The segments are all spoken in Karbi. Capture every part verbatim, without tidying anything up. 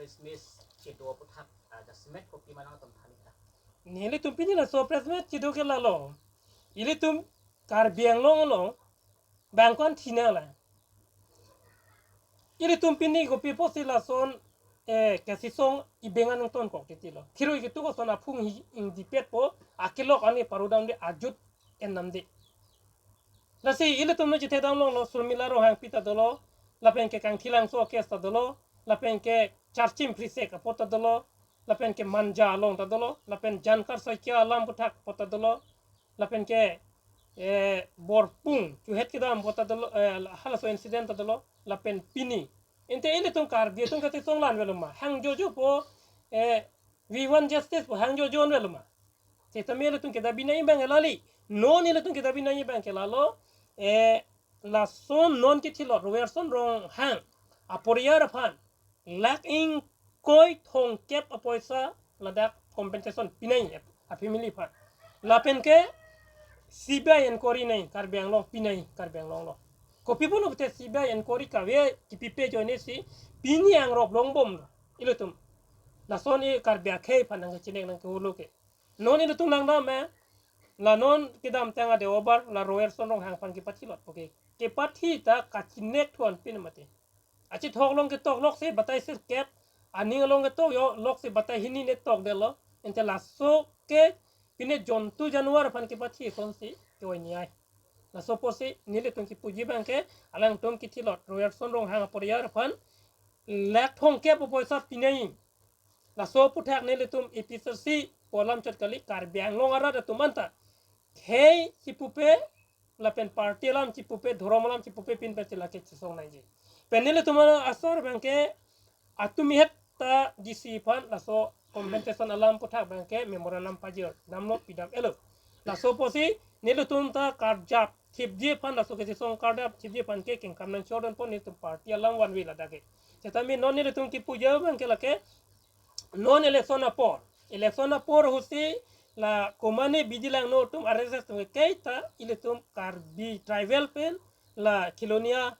Press meet chedo aputhak, ah, jasemet kopi ma nangtum thanji tha? Nelitum pini laso press meet chedo ke lalo. Ilitum Karbi Anglong along bang ko-an thinang la. Ilitum pini kopi apotsi lason, eh, kachesong ibengan nangtonkok titi lo. Thirui kitu koson aphung hi ingdipet po, akelok ani parudamde, ajut ennamde. Lasi ilitum non chethedam longlo, Surmila Ronghangpi ta dolo, lapen ke Kangthilangso a-case ta dolo, lapen ke Charchim Phrisek apot ta dolo, lapen ke Manja along ta dolo, lapen Jankar Saikia alam aputhak apot ta dolo, lapen ke, eh, Borpung chuhet kedam apot ta dolo, eh, halaso incident ta dolo, lapen pini. Ante ilitum Karbi atum kachesong la-an avelo ma? Hang jojo po, eh, we want justice po, hang jojo an avelo ma? Setame ilitum kedabi nangji abang ke lali. Non ilitum kedabi nangji abang ke lalo, eh, lason non kithilot Rowerson Ronghang aporiar aphan lakh ingkoi thomkep apoisa ladak compensation pinangji a-family aphan. Lapen ke C B I inquiry nangji Karbi Anglong, pinangji Karbi Anglong along. Kopi pulo pute C B I inquiry kave kipipe ajoine si pini angrop longbomlo ilitum. Lason e Karbi akhei aphan nangkachinek nangkeholo ke. Non ilitum langdam, eh, la non kedamtang a-Deobar la Rowerson Ronghang aphan kepathilot po ke. Kepathi ta kachinek thuan pin mati. Achethok along ketok loksi batai sirkep, aning along ketok yo loksi batai hini ne tokdetlo. Ante laso ke pine jontu januar aphan kepathi asonsi ke-oi ni ai. Laso apotsi nelitum kipuji abang ke alangtum kithilot Rowerson Ronghang aporiar aphan lakh thomkep apoisa pinangji. Laso aputhak nelitum A P H L C pu alam chot kali, Karbi Anglong arat atum anta khei chipupe lapen party alam chipupe, dhorom alam chipupe pinpen si lake chesong nangji. Pen nelitum asar abang ke atumhet ta D C aphan laso compensation alam aputhak abang ke memorandum pajir damlo, pidam-etlo. Laso apotsi nelitum ta karjap thipji aphan, laso kachesong karjap thipji aphan ke kengkam nangchordunpo nelitum party alam vanve ladak ke. Setame non nelitum kipuji abang ke lake non election apor, election apor ahutsi la komane bidi langno atum, R S S atum ke kaita ilitum Karbi tribal pen la Khilonia,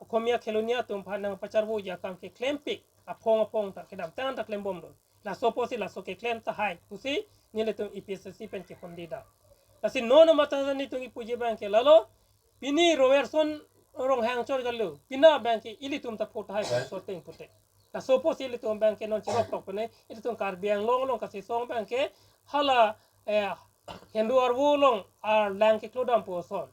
Okhomia Khilonia atum aphan nangpacharvoji akam keklempik aphong aphong ta kedamtang ta klembomlo. Laso apotsi laso keklem tahai pusi nelitum A P H L C pen kepon dida. Lasi non amat ta nelitum kipuji abang ke lalo, pini Rowerson Ronghang chot kali, pina abang ke ilitum ta pho tahai pen sorting pute. Laso apotsi ilitum abang ke non chirok tok pene, ilitum Karbi Anglong along kachesong abang ke hala, eh, Hindu arvo along arlang keklodam pu ason.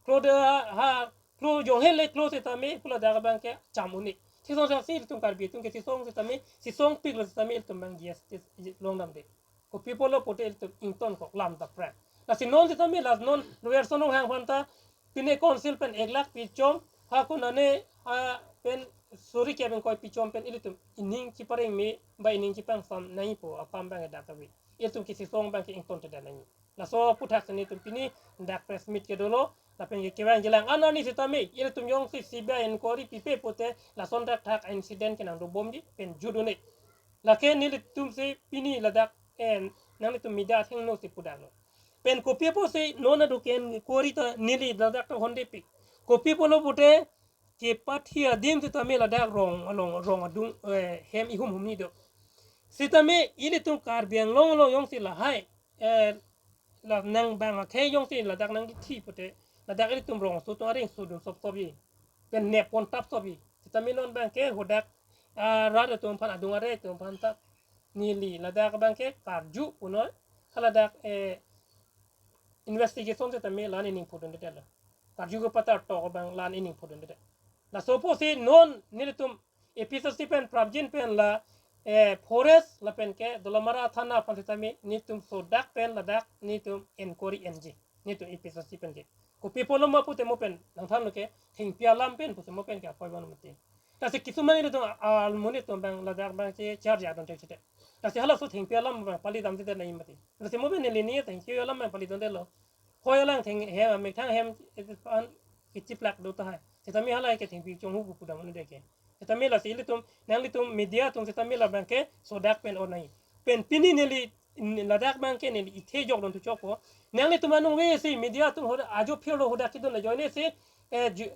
Klo de ha, klo jong hele klo setame pu ladak abang ke cham un-e. Chesong saksi ilitum Karbi atum kechesong setame, chesongpiklo setame ilitum abang G S T longdamde. Kopi pulo pute ilitum ingtonkok lam ta pran. Lasi non setame la non Rowerson Ronghang aphan ta pine council pen ek lakh pichom, ha konane ha pen suri kep ingkoi pichom pen ilitum ining chipareng me ba ining chipangsam nangji pu akam abang dak kave. Ilitum kechesong abang ke ingtontedet nangji. Laso aputhak si nelitum pini dak press meet kedolo, lapen ke kevang jilang an arni setame ilitum jongsi C B I inquiry pipe pute lason thakthak incident ke nangdobomji pen jut un-e. Lake nelitum si pini ladak en nanglitum media athengno si pudaklo. Pen kopi apotsi non adu ke inquiry ta neli ladak ta hondepik. Kopi pulo pute kepathi adim setame ladak rong along, rong adung, eh, hem ihum humni do. Setame ilitum Karbi Anglong along jongsi lahai, eh, la nang bang akhei jongsi ladak nangkithi pute, ladak ilitum rong aso atum areng sodun sopsopji, pen nep pontap sopji. Setame non abang ke hadak, ah, rat atum aphan, adung are atum aphan ta neli ladak abang ke karju punoi, haladak, eh, investigation setame la-an ining pudundetlo. Karju kepatar tok abang la-an ining pudundet. Laso apotsi non nelitum A P H L C pen prapjin pen la, eh, forest lapen ke Dolamara thana aphan setame nelitum sodak pen ladak nelitum inquiry enji. Nelitum A P H L C pen ke. Kopi pulo ma pute mo pen nangthanlo ke thengpi alam pen pute mo pen ke apoi van mati. Lasi kisuman nelitum almonit atum abang ladak abang ke charge adon chek chete. Lasi halaso thengpi alam abang pali damtete nangji mati. Lasi mo pen neli ni thengpi alam abang pali dundetlo. Hoi alang theng hem, methang hem, an kichiplak do tahai. Setame hala ke thengpi chonghu pu pudam un-e ke. Setame lasi ilitum, nanglitum media atum setame la abang ke sodak pen on nangji. Pen pini neli, ladak abang ke neli ithe jokdun tu chokpo. Nanglitum anung ve si media atum hoda ajo phirlo hoda kidun ajoine si, eh, ju-,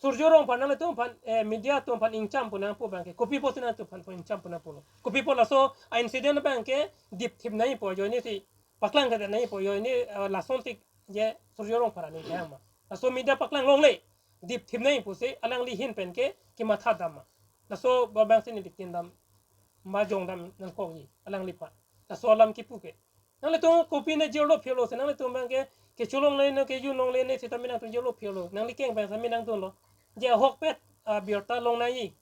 Surjya Rongphar nanglitum aphan, eh, media atum aphan ingcham pu nangpu abangke, kopi pusi nangtum aphan ingcham pu nangpulo? Kopi pu laso a-incident abangke dipthip nangji pu ajoine si, paklang kata nangji pu ajoine, eh, lason tik je Surjya Rongphar aning kehang ma? Laso media paklang longle, dipthip nangji pusi alangli ahin penke kematha dam ma? Laso abangsi neli tin dam, ma jong dam nangkokji alangliphan. Laso alam kipu ke. Nanglitum kopi ne jirlo phirlo si, nanglitum abangke kecholongle ne, kejunlongle ne sitame nangtum jirlo phirlo. Nangli keng abang sitame nangdunlo. Je ahokpet, ah, birta long nangji,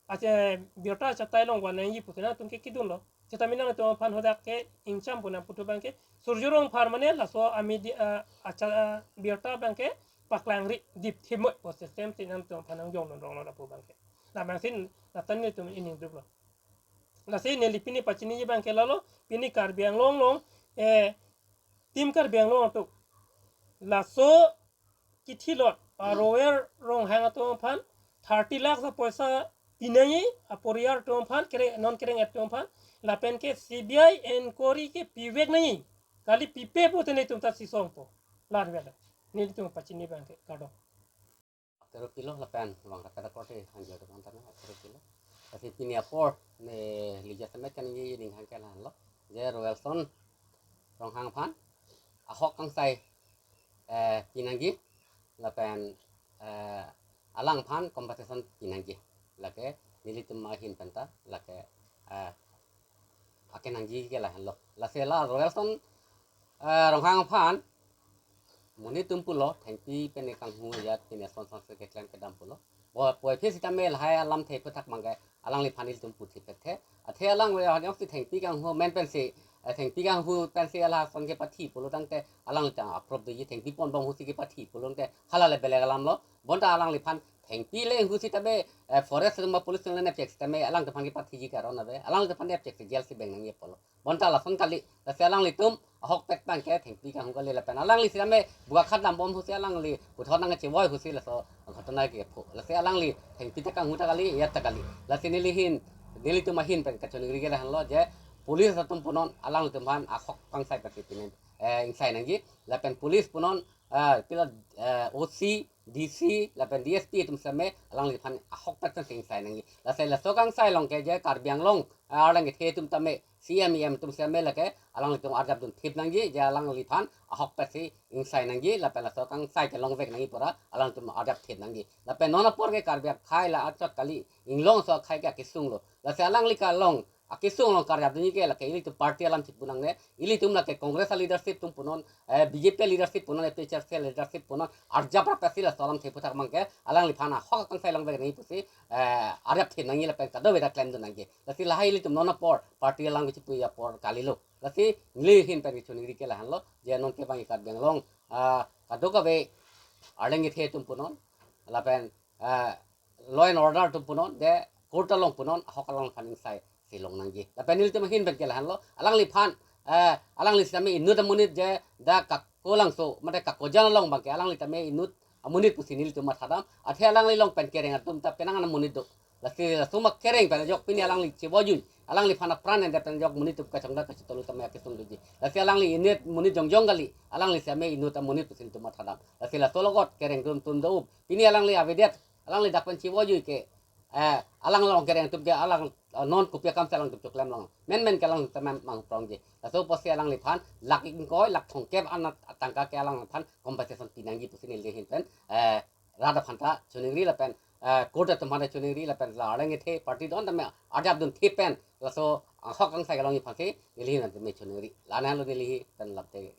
ache, birta achatai long van nangji pusi nangtum ke kedunlo. Sitame nangtum aphan hadak ke ingcham pu nangputhu abangke, Surjya Rongphar mane laso a-media, ah, acha, ah, birta abangke paklangri dipthip moi pu system si nangtum aphan nangjong non rong non lapu abangke. La abangsi lata nelitum ining druplo. Lasi neli pini pachiniji abangke lalo, pini Karbi Anglong along, eh, Team Karbi Anglong atum, laso kethilot, ah, Royal Ronghang atum aphan thirty lakhs apoisa pinangji, aporiyal atum aphan, kere, non kereng atum aphan, lapen ke C B I inquiry ke pivek nangji. Kali pipe pute nelitum ta sisongpo. Larvelo. Nelitum pachini abangke, kardom. Athero kilo lapen bang kata korte hanjo teman tame athero kilo. Tapi pini apor nelija semet kan ini ning hangke lahenlo. Je Royalson Ronghang aphan ahok kangsai, eh, pinangji lapen, eh, alangphan compensation pinangji. Lake nelitum ahin penta lake, eh, akenangji ke lahenlo. Lasi la Royalson, eh, Ronghang aphan monit atum pulo, thengpi pen kanghu ajat pini ason son se keklem kedam pulo. Bo puvoiphit sitame lahai alamthe aphuthak abangke alangliphan ilitum puthipet the. Athe alangli ajoksi thengpi kanghu amen pensi, eh, thengpi kanghu pensi lason kepathi pulo tangte alanglitum approve doji, thengpi ponbom ahutsi kepathi pulo tangte hala le belek alamlo. Bonta alangliphan thengpi le ahut sitame, eh, forest ma police le nepchek sitame alangtum aphan kepathiji karon ave. Alangtum aphan nepchek si jail si beng nangji apotlo. Bonta lason kali, lasi alanglitum ahokpet abangke thengpi kanghu kali lapen alangli sitame buka khat dambom ahutsi alangli puthot nangchevoi ahutsi laso ghotona kepho. Lasi alangli thengpi ta kanghu ta kali, ajat ta kali. Lasi neli ahin, nelitum ahin pen kachoningri ke lahenlo je police atum punon alanglitum aphan ahok kangsai pasi pinen, eh, ingsai nangji. Lapen police punon, eh, pila, eh, O C, D C, lapen D S P atum sitame alangliphan ahokpet pensi ingsai nangji. Lasi laso kangsai along ke je Karbi Anglong, eh, arleng kethe atum tame, C M, E M atum sitame lake alanglitum arjap dunthip nangji, je alangliphan ahokpet si ingsai nangji, lapen laso kangsai ke longvek nangji pura alangtum arjap thip nangji. Lapen non apor ke Karbi akhai la achot kali, inglong aso akhai ke akesung lo. Lasi alangli kalong akesung along karjap dunji ke lake ilitum party alam chipu nangne, ilitum lake Congress a-leadership atum punon, eh, B J P leadership punon, A P H L C leadership punon, arjap rap pasi laso alamthe aphuthak abangke alangliphan ahok kangsai longvek nangji pusi, eh, arjap thip nangji lapen kadokave ta klemdun nangji. Lasi lahai ilitum non apor party alam kechipu apor kalilo. Lasi neli ahin pen kachoningri ke lahenlo, je non ke bang Karbi Anglong, ah, kadokave arleng kethe atum punon, lapen, ah, law and order atum punon, je court along punon, ahok alangliphan ingsai si long nangji. Lapen nelitum ahin pen ke lahenlo, alangliphan, eh, alangli sitame inut amonit je dak Kakolangso, mate Kakojan along abangke alangli tame inut amonit pusi nelitum mathadam. Athe alangli along pen kereng atum ta penang an amonit do. Lasi laso ma kereng pen ajok pini alangli chevojui, alangliphan apran ende pen ajok monit atum kachongdak kachetolo tame akesung doji. Lasi alangli inut monit jongjong kali, alangli sitame inut amonit pusi nelitum mathadam. Lasi laso logot kereng atum atum do-up. Pini alangli avedet, alangli dak pen chevojui ke, eh, alang along kereng atum ke alang, eh, non kopi akam si alangtum choklem long. Menmen ke alang teman mangprongji. Laso apotsi alangliphan lakh ingkoi, lakh thomkep an atangka ke alangliphan compensation pinangji pusi neli ahin pen, eh, rat aphan ta choningri lapen, eh, court atum aphan ta choningri lapen la arleng kethe party don tame arjap dunthip pen laso ahok kangsai kelongji aphansi neli ahin tame choningri. La-an lo neli ahin pen lamthe.